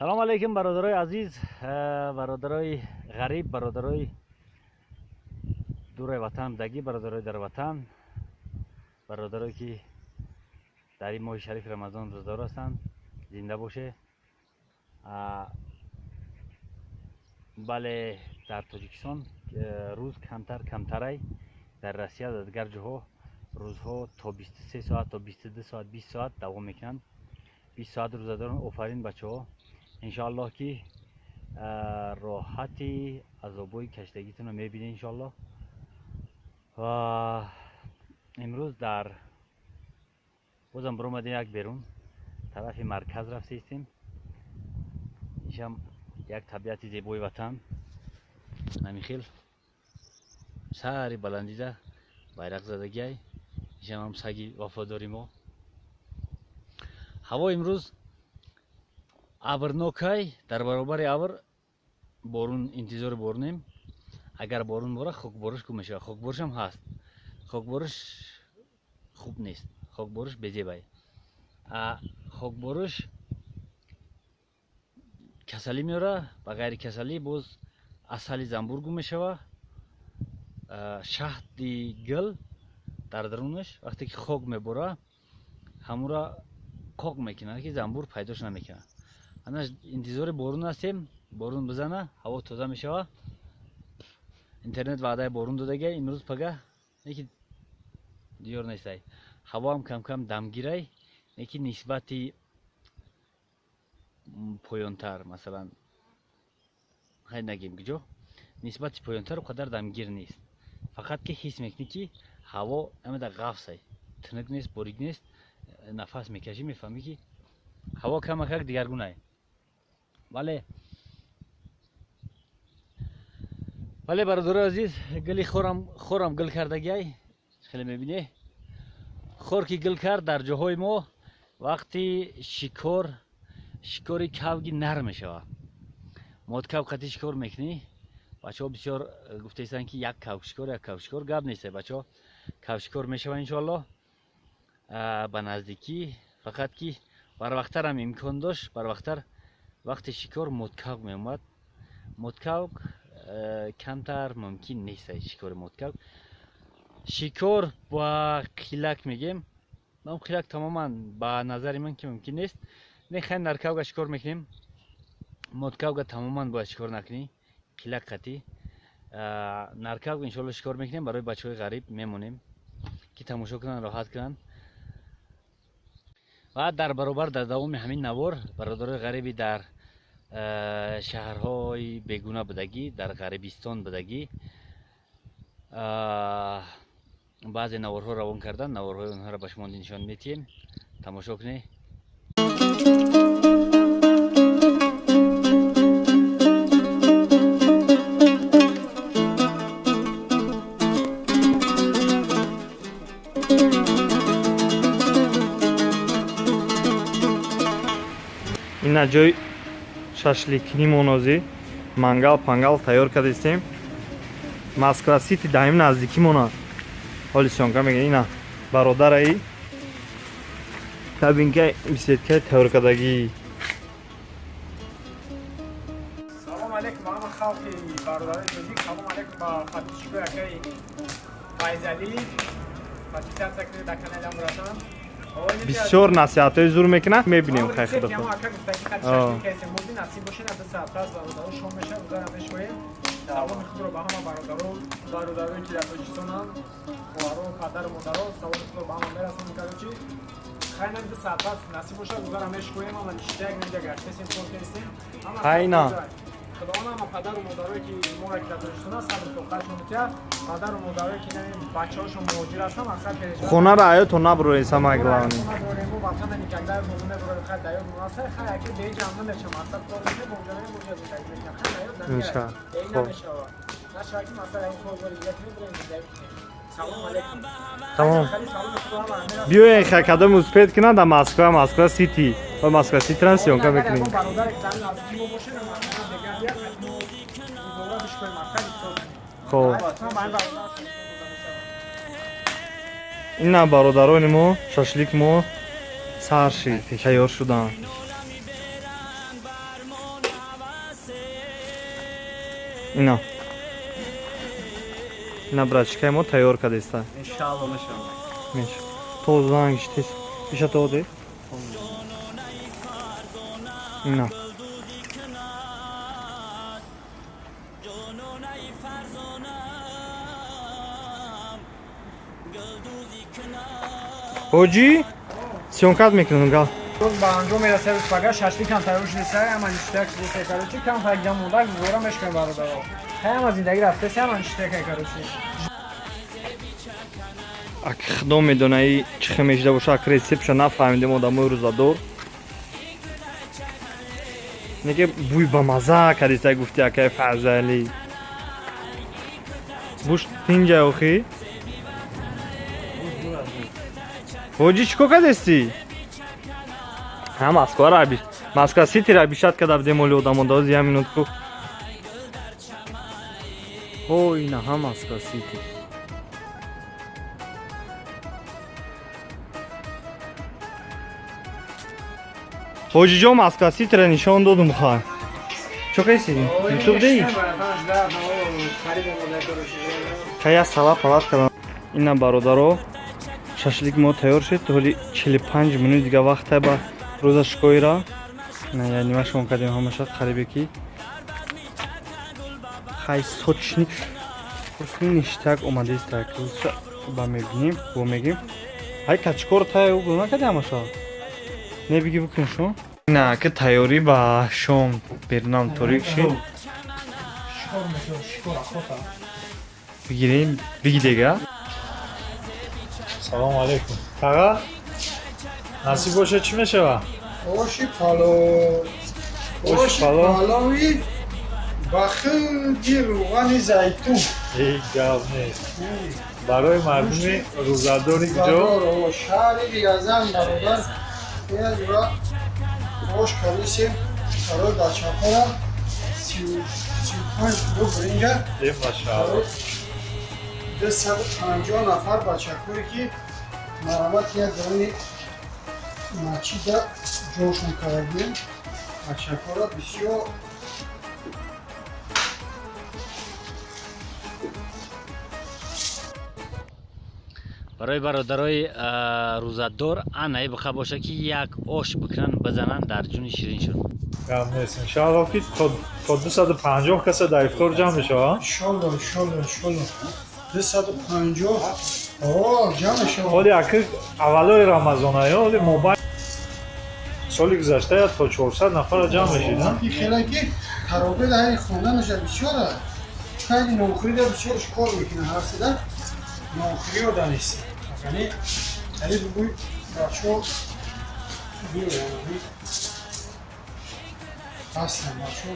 Салом алейкум, бародарои азиз, бародарои ғариб, бародарои дураи ватан будагӣ, бародарои дар ватан, бародарое ки дар ин моҳи шарифи Рамазон рӯздор ҳастанд, зинда боше. Бале, дар Тоҷикистон рӯз камтар камтарай, дар Россия, дар дигар ҷоҳо рӯзҳо то 23 соат, то 22 соат, 20 соат давом мекунанд. 20 соат рӯзадорон. Офарин, бачаҳо, иншоаллоҳ ки роҳати азобҳои кашидагитонро мебинед, иншоаллоҳ. Ва имрӯз дар бозам биромадем як берун, тарафи марказ рафтаистем. Ишам як табиати зебои ватан, ҳамин хел сари баландида байрақ задагиай. Ишам ҳам саги вафодори мо. Ҳаво имрӯз абрнокай, дар баробари абр борун, интизори борунем. Агар борун бора, хокбориш гум мешавад. Хокборишам ҳаст, хокбориш хуб нест, хокбориш безебай. Хокбориш касалӣ меора, ба ғайри касалӣ боз асали занбур гум мешава, шаҳди гил дар дарунаш. Вақте ки хок мебора, ҳамура қоқ мекунад, ки занбур пайдош намекунад. Анаш интизори борун ҳастем, борун бизана, ҳаво тоза мешава. Интернет ваъдаи борун додагай имрӯз, пага, неки диёр нестай. Ҳавоам камкам дамгирай, неки нисбати поёнтар, масалан, хай нагем куҷо, нисбати поёнтар о қадар дамгир нест. Фақат ки ҳис мекунӣ, ки ҳаво амада ғафсай, тунук нест, борик нест. Нафас мекашӣ, мефаҳмӣ, ки ҳаво камакак дигаргунай. Бале, бародарои азиз, гили хорам гил кардагиай, хеле мебинӣ. Хор ки гил кард, дар ҷоҳои мо вақти шикор, шикори кавги нар мешавад. Модкав қати шикор мекунӣ. Бачаҳо бисёр гуфтаистанд, ки як кавшикор, як кавшикор. Гап нест, бачаҳо, кавшикор мешава, иншоаллоҳ, ба наздикӣ. Фақат ки барвақттарам имкон дошт, барвақттар вақти шикор модкавк меомад. Модкавк камтар мумкин нест шикори модкавк. Шикор ба қилак мегем, ном қилак тамоман ба назари ман ки мумкин нест. Не, хай, наркавга шикор мекунем, модкавга тамоман бояд шикор накунӣ, қилак қатӣ. Наркавг иншоалло шикор мекунем, барои бачаҳои ғариб мемонем, ки тамошо кунанд, роҳат кунанд. Ва дар баробар, дар давоми ҳамин навор, бародарои ғариби дар шаҳрҳои бегуна будагӣ, дар ғарибистон будагӣ, баъзе наворҳо равон кардан, наворҳои онҳоро ба шумо нишон метиҳем, тамошо кунед. Ина ҷои шашликнимон, озӣ мангал пангал тайёр кардистем. Москва Сити даим наздикимона. Ҳоли съёмка мегирем. Ина бародараи кабинка, беседка тайёр кардагӣ. Салом алейкум ба ҳама халқи бародарои тоҷик, салом алейкум ба подписчикои акаи Файзалӣ. Подписаться кунед дар канали Амратан. Бисёр насиҳатҳои зур мекунад, мебинем, хай, худо. Насиб боше, на 2 соат пас, бародаро, шом мешавад, рӯзара мешоем. Саломи худро ба ҳама бародаро, бародарое ки дар Тоҷикистонанд, хоҳаро, падару модаро, саломи худро ба ҳама мерасонем. Короче, хай, на 2 соат пас насиб бошад, рӯзара мешкоем. Ама ништяк, инҷа гаштесем, кор кардем. Хайна. Худованд ҳама падару модарое ки моро ки дар Тоҷикистон аст, сабр тоқатшон битиҳад. Падару модарое ки бачаҳошон муҳоҷир ҳастанд, аксар переживают. Хонаро аётон набуроред, самое главное. Набурорем, ватана никогда намебурорем. Хай, даёд монаса, хай, яке беҷам намешам, мақсад кор мекунем, бо ҷараён бо ҷа зиндагӣ мекунем. Хай, даёд Иншаллоҳ. намешава. Нашава ки масалан ин кор бори дига кунем, бирем зиндагӣ кунем. Салом алейкум. Тамом. Хеле саломи худо ҳама мерасонам. Биёен, хай, кадом успеть кунад дар Москва, Москва Сити ва Москва Ситирам съёмка мекунем. Агар бародаре ки дар наздики мо боше, ман дигар бия, мо бишкоем, мақсад ифтор кунем. Хоб. Ман ба ин бародар шумо. Ина бародарони мо, шашлик мо сар шид, тайёр шуданд. Ина. Ина, братчикаи мо тайёр кардеста. Иншалло, мешавад. Меш. То занг тез. Иша то де. Ина. Ҳоҷӣ, съёмкат мекунам, гал. Рӯз ба анҷом мерасад, рӯз пага шашлик ҳам тайёр шудеса, ҳама ништак шудеса, короче, кам файдам монда, гузора мешкунем, бародаро. Ҳама зиндагӣ рафтеса, ҳама ништака, короче. Ак худо медона и чӣ хел мешида боша, ак рецептша нафаҳмидем, одамои рӯзадор. Неке бӯй ба маза кардиса, гуфти акай Фазали. Буш тинҷа охи? Ҳоҷӣ, чӣ кор кардести? Ҳа, Москвара аби Москва Ситира обещать карда будем, оли одамо доз я минутку. О, ина ҳа Москва Сити. Ҳоҷиҷон, Москва Ситира нишон додум, ха. Чо кайси? Ютуб деи? Кая сала палат кардам. Ина, бародаро, шашлик мо тайёр шуд, ҳоли 45 минут дига вақт ба рӯза шикоира. На, я нимашон кардем ҳамаша қарибе ки. Хай, сочный вкусный ништяк омадест, так рӯзша ба мебинем, бо мегим. Ҳай, качкор тай угл накарди ҳамаша? Не, биги бикун шо. На, ки тайёрӣ ба шом берунам торик шид. Шикор мешавад, шикор, охота. Бигирем, биги дега. Салому алейкум. Таға? Насиб боша, чӣ мешава? Оши палов. Оши Оши палов. Палови ба худи рӯғани зайтун. Ҳеҷ гап нест. Барои мардуми рӯзадори куҷо? Рӯзадор, шаҳри Рязан, бародар. Ина ош кардисем барои бачаҳоам, 35 кило биринҷа Е, машаалло. барои 250 нафар бачаҳое, ки марамат як замони масҷида ҷошон кардагием, бачаҳоро бисёр. Барои бародарои рӯзадор анае биха боша, ки як ош бикунанд, бизананд дар ҷуни шириншон. Гап нест. Иншаалло, ки то 250 каса дар ифтор ҷамъ мешава? Иншолло, иншолло, иншолло, 250 о ҷамъ мешавад. Ҳоли аки аввалои Рамазона ё ҳоли мобайн соли гузашта то 400 нафара ҷамъ мешид, а? Ин хеле ки таробе дар хонданаша бисёр аст, хайли нонхӯрида бисёр кор мекунад, ҳар сида нонхӯриро данист, яъне али бугӯй, бачаҳо биёянд, ҳастанд бачаҳо.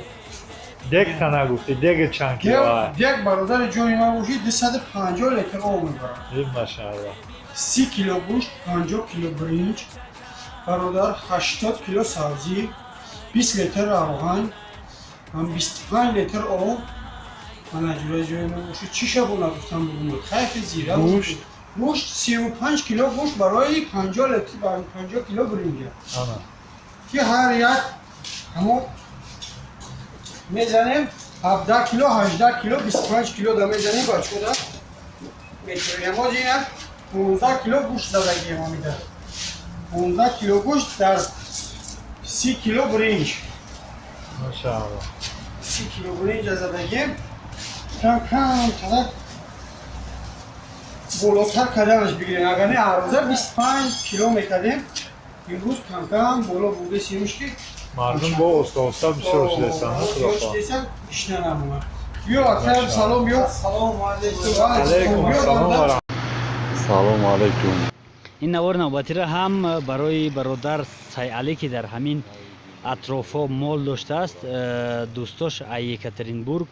Дег та нагуфтӣ, деги чанд кило? Дег, бародари ҷони ман бошӣ, 250 литр об мебарад. Е, машаалло. 30 кило гӯшт, 50 кило биринҷ, бародар, 80 кило сабзӣ, 20 литр равған, ҳам 25 литр об. Мана, ҷураи ҷои ман бошӣ, чӣ шабо нагуфтам, бугумад хайфи зира. Гӯшт? Гӯшт, 35 кило гӯшт барои 50 литр, 50 кило биринҷа, Ана. ки ҳар як ҳамо мезанем, 17 кило, 18 кило, 25 кило да мезанем, бачода метавонем. Ҳози ина 15 кило гӯшт задагием, ҳамида 15 кило гӯшт дар 30 кило биринҷ. Машаалло. 30 кило биринҷа задагием, кам кам тарак болотар карданаш бигирем. Агар не, ҳаррӯза 25 кило мекардем, имрӯз камкам боло бурдесимш, ки Мардум бо оста оста бисёр шудастанд, худо хоҳад. Гишна намонад. Биё, аксар, салом, биё. Салому алейкум. Алейкум ассалом ва раҳмат. Салому алейкум. Ин навори навбатиро ҳам барои бародар Сайалӣ, ки дар ҳамин атрофҳо мол доштааст, дӯстош аз Екатеринбург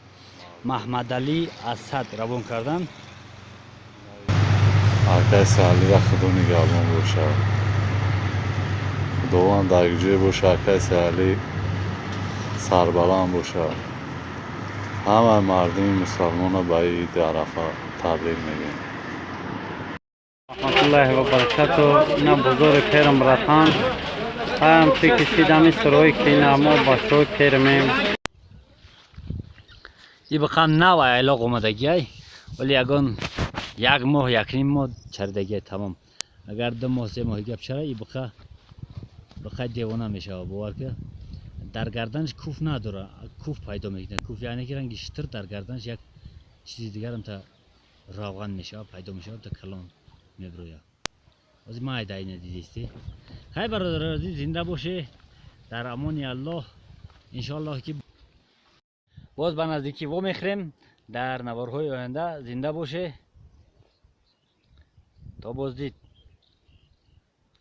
Маҳмадалӣ Асад равон карданд. Акай Саалира худо нигаҳбон бошад. Худованд дар ҷое боша, акай Саалӣ сарбаланд бошад. Ҳамаи мардуми мусалмонро ба иди Арафа табрик мегӯем. Раҳматуллоҳи ва баракату. Ина бозори Перм, братан. Ҳаям чи кишидами сурои ки ина мо бачаҳои Пермем. И бақа нав айлоқ омадагиай, вале ягон як моҳ, якним моҳ чаридагиай, тамом. Агар 2 моҳ, 3 моҳи гап чара, и бақа бақа девона мешава, бовар ки. Дар гарданаш куф надора, куф пайдо мекунад. Куф, яъне ки ранги шитр дар гарданаш, як чизи дигарам та равған мешава, пайдо мешава, та калон меброяд. Ҳозир ман айда ина дидисти. Хай, бародари азиз, зинда боше, дар амони Аллоҳ. Иншоаллоҳ, ки боз ба наздикӣ вомехӯрем дар наворҳои оянда. Зинда боше, то боздид.